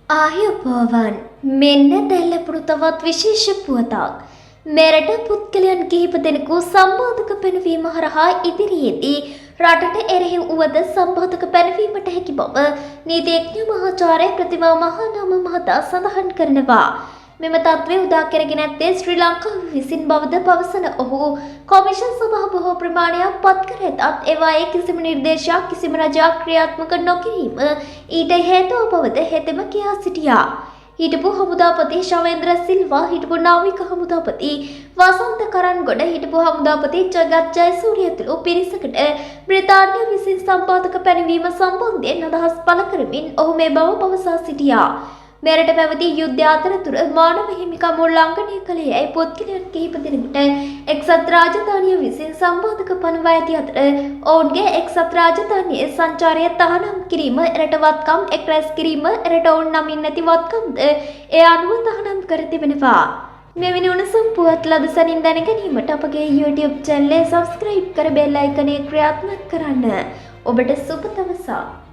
ආයුබෝවන්, මෙන්න දැන් ලැබුණු තවත් විශේෂ පුවතක්. මෙරට පුද්ගලයන් කිහිප දෙනෙකු සම්බාධක පැනවීම හරහා ඉදිරියේදී රටට එරෙහි වුවද සම්බාධක පැනවීමට හැකි බව නීතිඥ මහාචාර්ය ප්‍රතිමා මහානාම මහතා සඳහන් කරනවා. මෙම තත්ත්වය උදා කරගෙන ඇත්තේ ශ්‍රී ලංකාව විසින් බවද පවසන ඔහු කොමිෂන් සභා බොහෝ ප්‍රමාණයක් පත් කර ඇතත් ඒවායේ කිසිම නිර්දේශයක් කිසිම රජයක් ක්‍රියාත්මක නොකිරීම ඊට හේතුව බවද හෙතෙම කියා සිටියා. හිටපු හමුදාපති ශවේන්ද්‍ර සිල්වා, හිටපු නාවික හමුදාපති වසන්ත කරන්ගොඩ, හිටපු හමුදාපති ජගත් ජයසූරිය ඇතුළු පිරිසකට බ්‍රිතාන්‍ය විසින් සම්පාදක පැනවීම සම්බන්ධයෙන් අදහස් පළ කරමින් ඔහු මේ බව පවසා සිටියා. මෙරට පැවති යුද්ධ අතරතුර මානව හිමිකම් උල්ලංඝනය කළේ යැයි පුද්ගලයන් කිහිප දෙනෙකුට එක්සත් රාජධානිය විසින් සම්බාධක පනවා ඇති අතර ඔවුන්ගේ එක්සත් රාජධානියේ සංචාරය තහනම් කිරීම, එරට වත්කම් එක්රැස් කිරීම, එරට ඔවුන් නමින් නැති වත්කම්ද ඒ අනුව තහනම් කර තිබෙනවා. මෙවැනි උණුසුම් පුවත් ලද සැනින් දැන ගැනීමට අපගේ YouTube චැනලය සබ්ස්ක්‍රයිබ් කර බෙල් අයිකනය ක්‍රියාත්මක කරන්න. ඔබට සුබ දවසක්.